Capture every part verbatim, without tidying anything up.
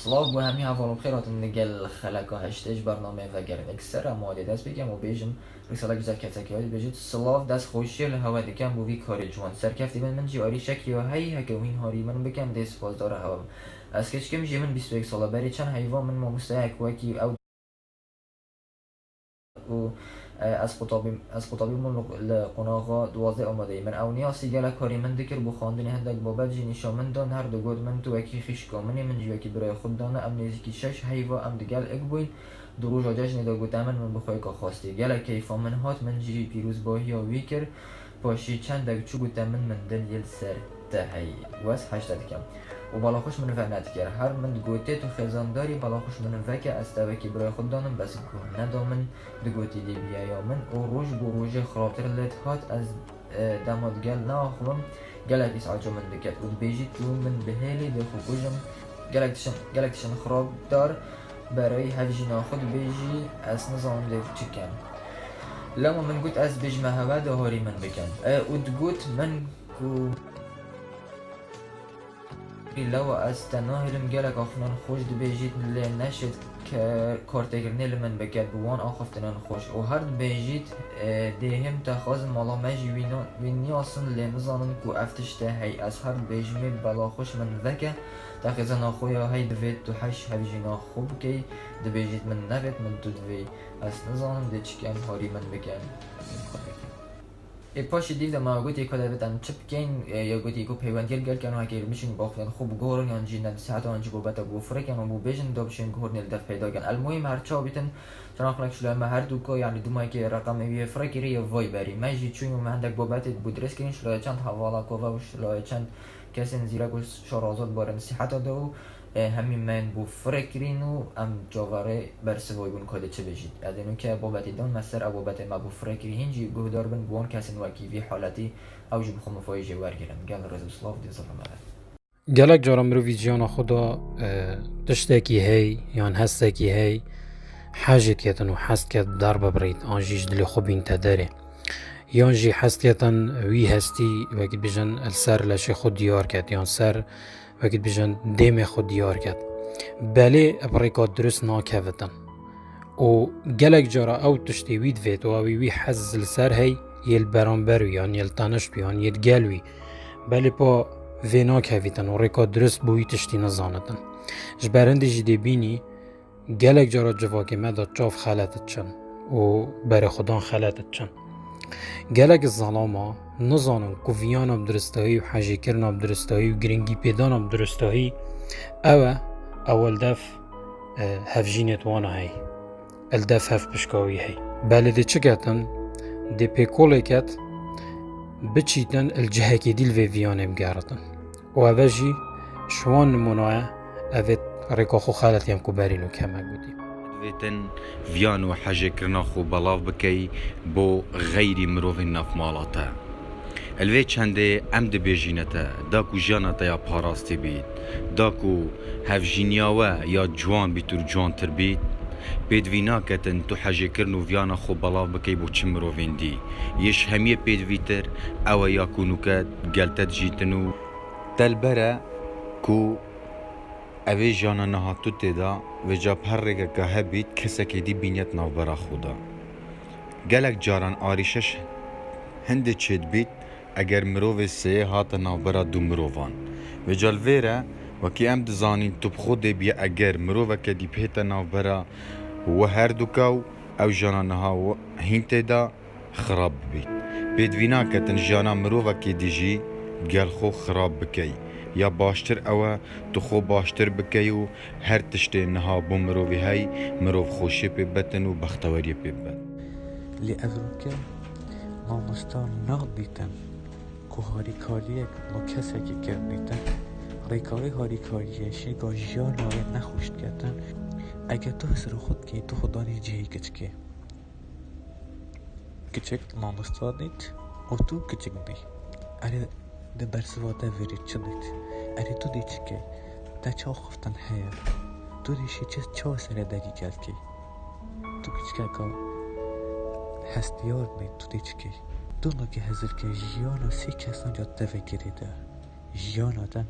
Silav bo hemî heval û xêr hatin li gel xeleka heştê ji bernameyê vegerin. Êk ser em wadê dest bikim û bêjim, rîsalek ji kesek ya dibêjit, silav, destxweşiyê li hewe dikim bo vî karê ciwan. Serkeftî bin, min jî arîşek ya heyî heke hûn harî min bikin, dê sipasdara hewe bim. Ez keçikim jî, min bîst û yek sal e. Berê çend heyva min mamosteyek wekî ew û, e, ez qutabî, ez qutabî bûm li, li qonaxa duwazdeh amadeyî. Min ew niyasî gelek karî min dikir, bo xwendinê hindek babet jî nîşa min dan, her digot min tu wekî xîşka min î, min jî wekî birayê xwe dana, em nêzîkî şeş heyva em digel ik bûyn. Di roja cejnê de gote min, min bi xweyka xwestî. Gelek keyfa min hat, min jî pîrozbahiya wî kir. Paşî çendek çû gote min, min din yê li ser te heyî. Wes heşte dikem. Û balaxuş min venedikir. Her min digotê tu xêzandar î, balaxuş min veke, ez te wekî birayê xwe danim, bes guh neda min. Digotî lê biyeya min û roj bo rojê xirabtir lê dihat, ez, e, dema digel neaxivim, gelek îsal çû min diket û dibêjî tu min bihêlî, dê xwe kujim. Gelek tişin, gelek tişin xirabdar berayî hevjîna xwe dibêjî, ez nizanim dê çi kem. Lema min got, ez bêjime hewe dê harî min bikin. E, û digot min ku Lewa ez te nahêlim, gelek axiftên xweş dibêjît, lê neşêt ke-, kartêkirinê li min biket, bi wan axiftinên xweş. Û her dibêjît, e, dê hêm te xwazin mala me jî wî na-, wî niyasin, lê nizanin ku ev tişt e hey. Ez her dibêjimê bela xweş min veke, te xêzana xwe ya hey divêt tu heş hevjîna xwe bikey, dibêjît min nevêt min tu divê. Ez nizanim dê çi kem, harî min bikin. Ê paşê dîv de me gotê ka divêt em çi bikeyn, e, ya gotê ku peywendiyê li gel ken û heke li biçin ku axiftinên xwe bigorin yan jî ne bi siheta yan jî babeta ku firek yan û bibêjin da biçin guhornê li dev peyda ken. El muhîm her çawa bîtin, çanak xulek şilaya me her du ka, yanî dûmayekê reqemê wî yê firekirî ya Viberî. Me jî çûn û me hindek babetê bo dirêz kirin, şilaya çend hevala kova û şilaya çend kesên zîrek û şarazot barin siheta de û e, hemî me yên bo firek kirîn û em caverê bersivoy bûn ka dê çi bêjît. Ez ê nûke babetê dan me ser ew babetê me bo firek kirî, hîn jî guhdar bin bi wan kesên wekî vî haletî, ew jî bi xwe mifayê jê wergirin. Gel rêz û silav dê zilme me. Gelek cara mirov vî jiyana xwe de, e, tiştekî hey yan hestekî hey, hejê ketin û hes ket derbe birît, an jî ji dilê xwe bînte derê. Yan jî hes ketin wî hestî, wekî dibêjin, li ser leşê xwe diyar ket, yan ser wekî dibêjin, dêmê xwe diyar ket. Belê bi rêka dirust nakevitin. Û gelek cara ew tiştê wî divêt û ew ê wî hez li ser hey, yê li beramber wî, yan yê li tenişt wî, yan yê digel wî. Belê pa vê nakevîtin û rêka dirust bo wî tiştî nizanitin. Ji ber hindê jî dê bînî, gelek cara civakê me de çav xelet diçin û berê xwe dan xelet diçin. Gelek zelama nizanin ku viyana bi diristahî û hejêkirina bi diristahî û giringî pêdana bi diristahî ew e, ew li dev, e, hevjînê di wana hey. Li dev hevpişka wî hey. Belê dê çi ketin? Dê pêkolê ket, biçîtin li cihekê dî li vê viyanê bigeritin. Û eve jî ji wan nimûna ye, evê rêka xwe xeletiyên ku berî nûke me gotî. Divêtin viyan û hejêkirina xwe belav bikey bo xeyrî mirovên nav mala te. Li vê çendê em dibêjîne te, da ku jiyana te ya parastî bît, da ku hevjîniya we ya ciwan bît û ciwantir bît, pêdivî naketin tu hejêkirin û viyana xwe belav bikey bo çi mirovên dî. Yê ji hemiyê pêdivîtir ew e ya ku nûke gel te dijîtin û te li ber e ku evê jiyana niha tu tê de, vêca bi her rêkeke hebît kesekê dî bîniyet navbera xwe de. Gelek caran arîşeş hindê çêdibît, eger mirovê sê hate navbera du mirovan. Vêca li vêr e, wekî em dizanîn tu bi xwe dê bîye, eger miroveke dî bihête navbera we her duka û ew jiyana niha we hîn tê de, xirab bibît. Pêdivî naketin jiyana mirovekê dî jî gel xwe xirab bikey. Ya baştir ew e tu xwe baştir bikey û her tiştê niha bo mirovî hey, mirov xweşiyê pê bibetin û bexteweriyê pê bibet. Lê ev rûke mamosta nabîtin ku harîkariyek bo kesekî kiribîtin, rêka wê harîkariyê şêka jiyana wê nexweş diketin. Eger tu hizra xwe dikey, tu xwe danî cihê kiçikê. Kiçik mamosta dît û tu kiçik bî. Erê, di bersiva te vêrî çi dît? Erê, tu dê çi key? Te çawa xiftin heye? Tu dê şî çi, çawa serê derî gel key? Tu kiçikeka hestiyar bî, tu dê çi key? Tu nake hezir key jiyana sê kesan ca te vekirî de. Jiyana te.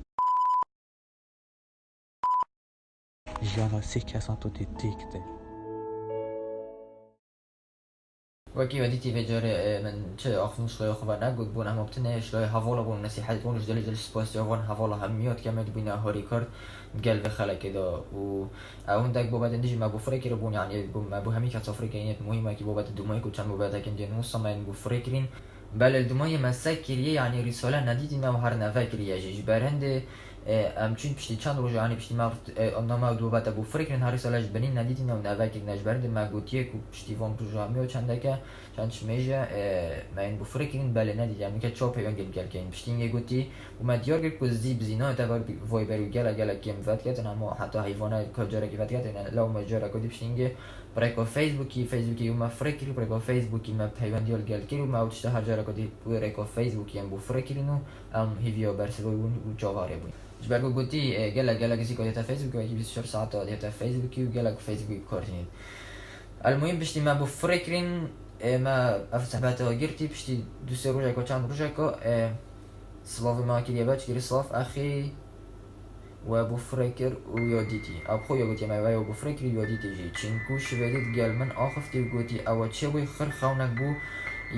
Jiyana sê kesan tu tê têk de. Wekî we dîtî vê carê, e, min çi axiftin şiloya xwe ve negot, bûn hema bi tinê şiloya hevala bûn, nesîhet bûn, ji dilê jî spasiya van hevala hemiya dikem, me dibûne harîkar gel vê xelekê de û ew hindek babetên din jî me bo firê kiribûn, yanî me bo hemî kesa firê kirîn, yek muhîmekî babetê dumay ku çend babetekên din wisa me yên bo firê kirîn. Belê li Dumayê me se kiriye, yanî rîsale nedîtîne û her neve kiriye jî. Ji ber hindê, e, em çûn piştî çend roja, yanî piştî me, e, name û dû bete bo firê kirin, her rîsale ji binî nedîtîne û neve kirine. Ji ber hindê me gotiye ku piştî van roja hemiya çendeke, çend çimêje, e, me yên bo firê kirin, belê nedîtiye. Em nike çawa peywendiyê li gel keyin. Piştî hingê gotî û me diyar kir ku zî bi zî nayê tev, vay berî gelek gelek kêm vediketin, hema heta heyvana ka carekî vediketin, lewma careka dî piştî hingê bi rêka Facebookî, Facebookî û me firê kirî, bi rêka Facebookî me peywendiya li gel kir û me ew tişta her careka dî bi rêka Facebookî em bo firê kirîn û em hîviya bersiva bûn û çavarê bûn. Ji ber ku gotî, e, gelek, gelek zî ka dihête Facebookê wekî bîst û çar saeta dihête Facebookî û gelek Facebookî kar tînin. Elmuhîm piştî me bo firê kirîn, e, me ev sehbeta girtî, piştî du sê rojeka, çend rojeka, e, Silavê me kiriye, beçkirî silav exî we bo firê kir û ya dîtî. Ew xwe ya gotiye me, we ya bo firê kirî û ya dîtî jî. Çinku şivê dî digel min axiftî û gotî, ew e çêbûyî xir xewnek bû,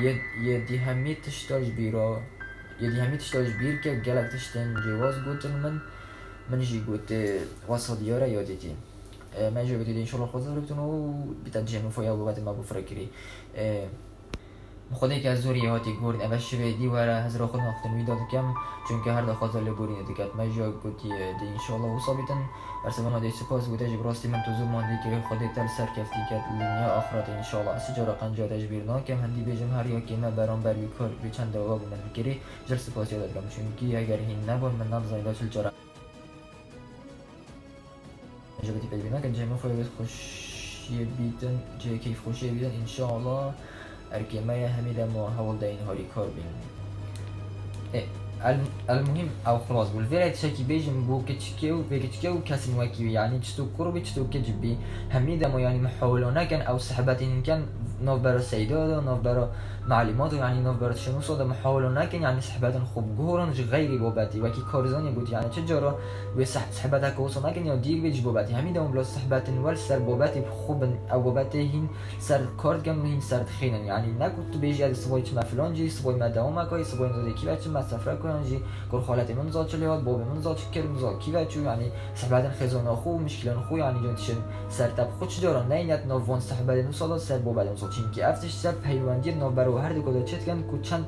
yê, yê dî hemî tişta ji bîra, yê dî hemî tişta ji bîr ke, gelek tiştên cêwaz gotin min, min jî gotê, wesa diyar e ya dîtî. E, me jî gotî, dê înşallah xwe zor bitin û bîte cihê min foya bo bete me bo firê kirî. E, Bi Xwedê ke zorî hatî guhurtin, eve şivê dî were hizra xwe naftin wî da dikem, çunke her daxwaza lêborînê diket. Me jî gotiye, dê înşallah wisa bîtin. Bersiva me dê spas gote jî, bi rastî min tu zû mandî kirî, Xwedê te li ser keftî ket, li dinya axretê înşallah. Ez cara qenciya te ji bîr nakem, hindî bêjim her yekê me beramber wî kar, wî çend dewa bi min kirî, jir spasiya te dikem. Çunkî eger hîn nebûn, min nadizanî da çil cara. Ji bo tî peyvî nakin, cihê min xwe wê xweşiyê bîtin, cihê keyfxweşiyê bîtin, înşallah erkê me ye, hemî dema hewl dayîn harîkar bîn. Ê, el, el muhîm ew xilas bû. Li vê re tiştekî bêjim bo kiçikê û vê kiçikê û kesên wekî wî, yanî çito kur bî, çito kiç bî, hemî dema, yanî, mihawilo nekin, ew sehbetên ken navbera seyda de, navbera malûmat û, yanî, navbera tiştên wisa de mihawilo nekin, yanî sehbetên xwe biguhorin ji xeyrî babetî. Wekî Karizanê gotî, yanî çi cara wê seh-, sehbeteke wisa nekin ya dîr bê ji babetî. Hemî dema bila sehbetên we li ser babetê bi xwe bin, ew babetê hîn ser kar dikin û hîn ser dixînin. Yanî ne ku tu bêjî, ez sibay çime filan cî, sibay me dewam me kayî, sibay nizadê kî ve çime sefre kayan jî, kur xaletê min niza çi lê hat, babê min niza çi kir, niza kî ve çû, yanî sehbetên xêzana xwe û mişkîlên xwe, yanî can tişin ser te bi xwe çi cara neynet nav van sehbetên wisa da ser babetên wisa. Çimkî ev tişt ser peywendiyê navbera we her du ku de çêdikin ku çend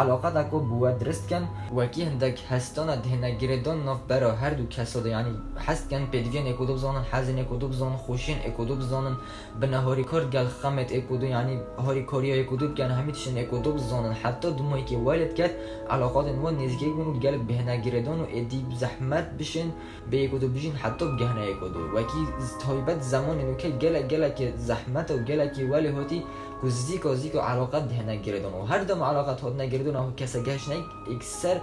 eleqeteka bi we dirist dikin. Wekî hindek hestana dihêne girêdan navbera her du kesa de, yanî hez dikin pêdiviyên êk û du bizanin, hezên êk û du bizanin, xweşiyên êk û du bizanin, bine harîkar gel xemêt êk û du, yanî harîkariya êk û du bikin, hemî tiştên êk û du bizanin. Heta dumahîkê welê diket, eleqatên wan nêzîkêk bin û gelek bihêne girêdan û êdî bi zehmet bişên bê êk û du bijîn heta bigehne êk û du. Wekî z-, taybet zemanê nûke gelek, gelekê zehmet û gelekî welê hatî ku zîka, zîka eleqat dihêne girêdan û her dema eleqat hatine girêdan û kese geş neyk, êkser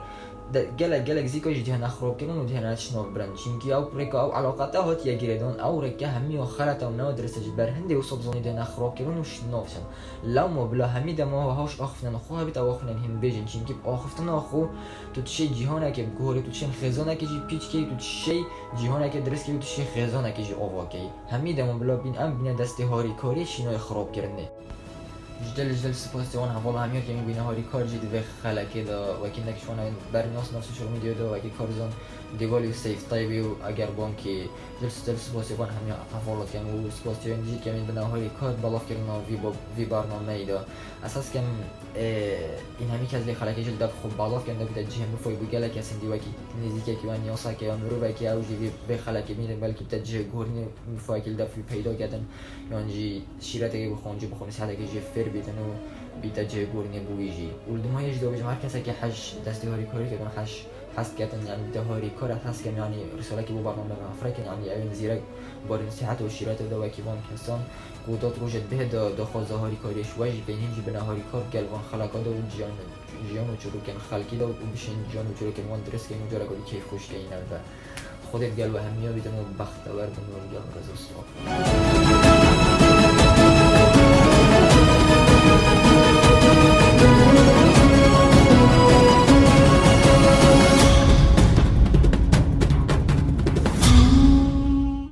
de, gelek, gelek zîka jî dihêne xirabkirin û dihêne tişt nav birin. Çimkî ew rêka ew eleqate hatiye girêdan, ew rêke hemiya xelet e û ne dirist e, ji ber hindê wisa bizanî dihêne xirabkirin û şt nav çin. Lewma bila hemî dema hawş axiftinên xwe hebît, ew axiftinên hîn bêjin. Çimkî bi axiftina xwe tu dişê cîhanekê biguhorî, tu dişên xêzanekê jî pîç key, tu dişê cîhanekê dirist key û tu dişê xêzanekê jî ava key. Hemî dema bila bîn em bîne destê harîkarî şînayê xirabkirinê. Ji dil, ji dil spas wan hevala hemiya kemî bîne harîkar jî di vê xelekê de wekî nek ji wan bernas nav social media de wekî Karizan Dîvalî û Seyf Taybî û eger bankî Dil stil spasê van hemiya hevala dikem û spasiyên jî kemîn bina harîkar belav kirina vî bo-, vî barnameyî de. Esas kem, e, în hemî kes vê xelekê jî li dev xwe belav ken de bide cihê mifayî bû gelek kesên dî wekî nêzîkekî wan yasakê ya mirovekî ew jî vê, vê xelekê bînin belkî bide cihê guhorînê mifayekî li dev wî peyda ketin. Yan jî şîretekê bixwin, jî bixwin nîsihetekê jê fêr bîtin û bîte cihê guhorînê bo wî jî. Û li dimayê jî dibêjim her kesekî hej destê harîkarî kir û hej hez diketin, yanî bîte harîkar, ez hez dikim, yanî rîsalekî bo barname me fireh kin, yanî ew ên zîrek barê nîsihet û şîretê de wekî van kesan ku dat rojê dibihê de daxwaza harîkariyê ji we jî kên, hîn jî bine harîkar gel van xeleka de û ciyan, jiyan û çirokên xelkî de û bişên jiyan û çirokên wan dirist kên û careka dî keyfxweş keyî ev be. Xwedê digel we hemiya bîtin û bextewer bin û digel rêz û silav.